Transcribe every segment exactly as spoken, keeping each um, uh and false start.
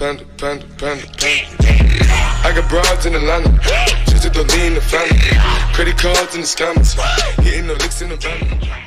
Panda, panda, panda, panda. I got broads in Atlanta. Just to lean the family. Credit cards and the scammers. Hitting the licks in the van.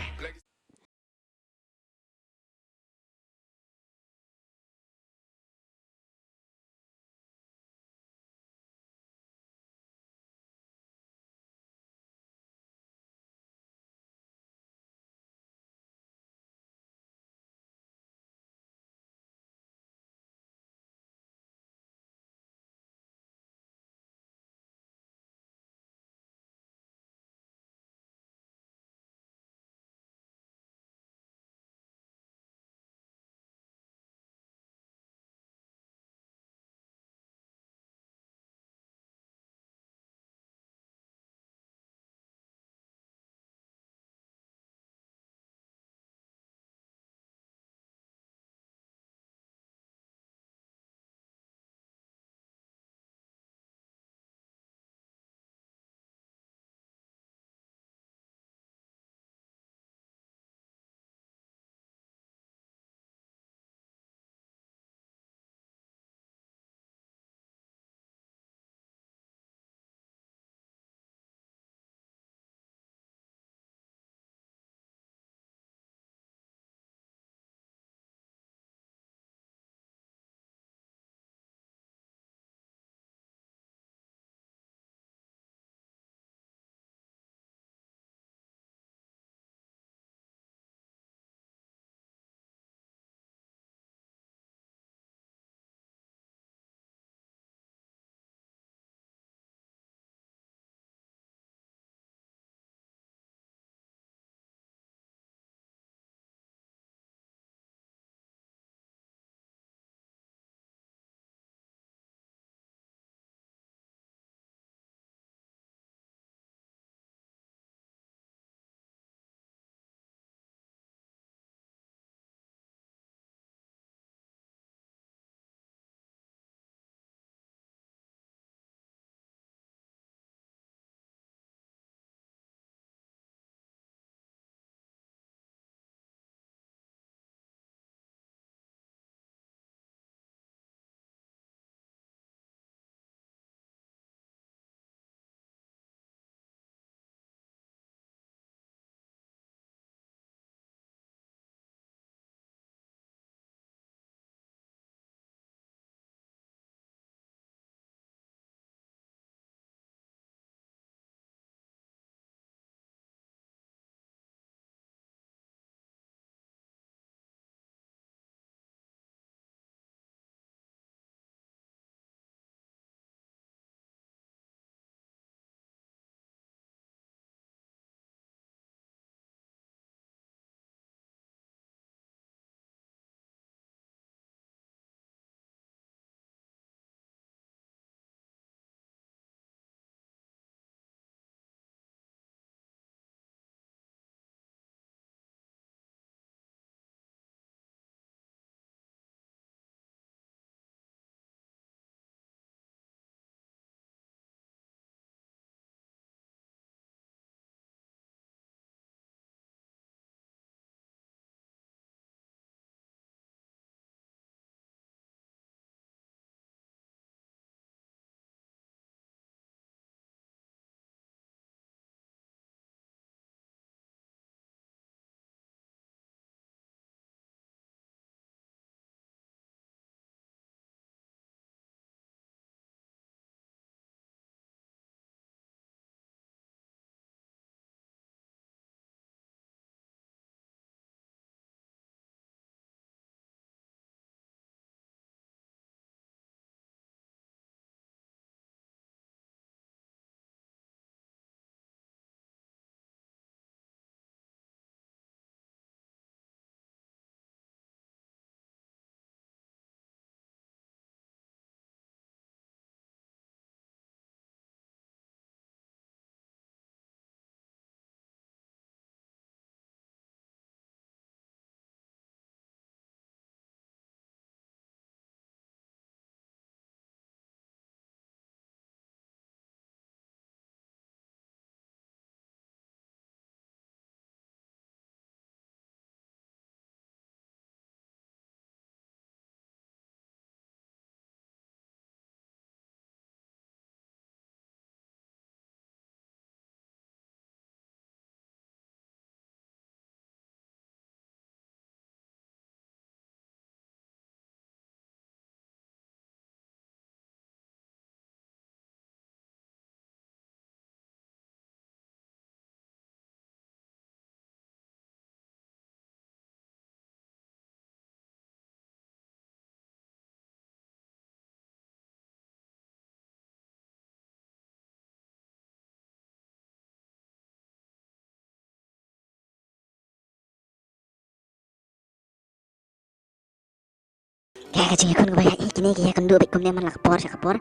Ka jingïakhun kaba ïaid hi, kine ki ïakynduh beit kumne man la ka por sha ka por.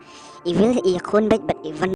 Evil i ïakhun beit bad Evan.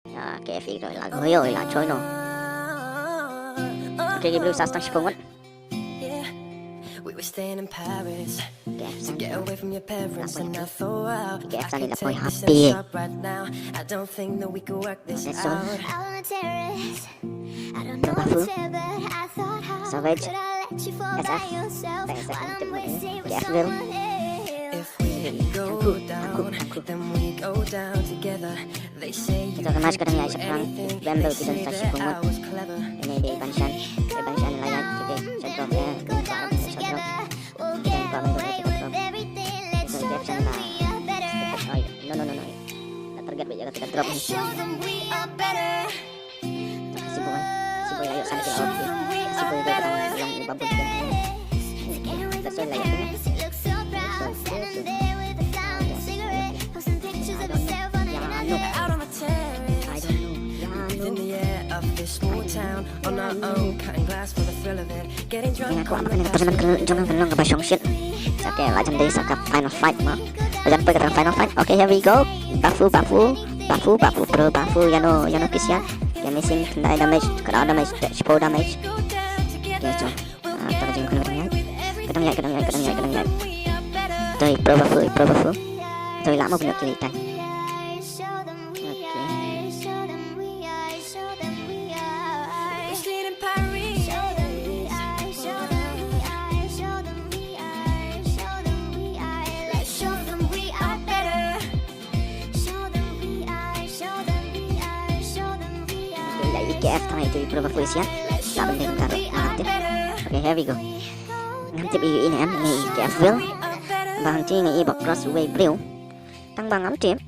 Ya, K F E ko la, oi, oi, la choi no. Okay, ki blue sas tang shipung ngut. Yeah, we were staying in Paris to get away from your parents and not for a while. K F E la poi happy. Right now, I don't think that we could work this out. Bafu. Savage. S F. Thanks, K F L. If we go down, then we go down together. They say you can do anything. They say I was clever. Ine dei ban shan, dei ban shan lai lai, dei shan drop, eh, dei ban shan drop. Dei ban shan drop. Dei ban shan drop. Oi, no, no, no, no. La target bad ïa kata ka drop. Show them we are better. Shiboi, shiboi la ïoh san kilo. Shiboi ba tang long i babu. That's why la ïoh. Out on the terrace, breathing the air of this small town on our own, cutting glass for the thrill of it. Nga kwah ban kren, jong nga kan long kaba shongshit. Sa ka la jan dei sa ka final fight ma. La jan poi ka final fight. Okay, here we go. Bafu, Bafu, Bafu, Bafu, pro Bafu, ïa no, ïa no kis ïa. Ïa missing, khyndai damage, khyndai damage, shiphew damage. Okay, so. Ah, ta ka jingkun ka dang ïaid. Ka dang ïaid, ka dang ïaid, ka dang ïaid, ka dang ïaid. Toi, pro Bafu, pro Bafu. Toi, la mo kynnoh kili tai. Okay. Te pura ba full siat. La ban deng ka ruh, ngam tip. Okay, here we go. Ngam tip ïohi ne em, ne i K F Will. Ba hangte ngi i ba cross uwei briew. Tang ba ngam tip.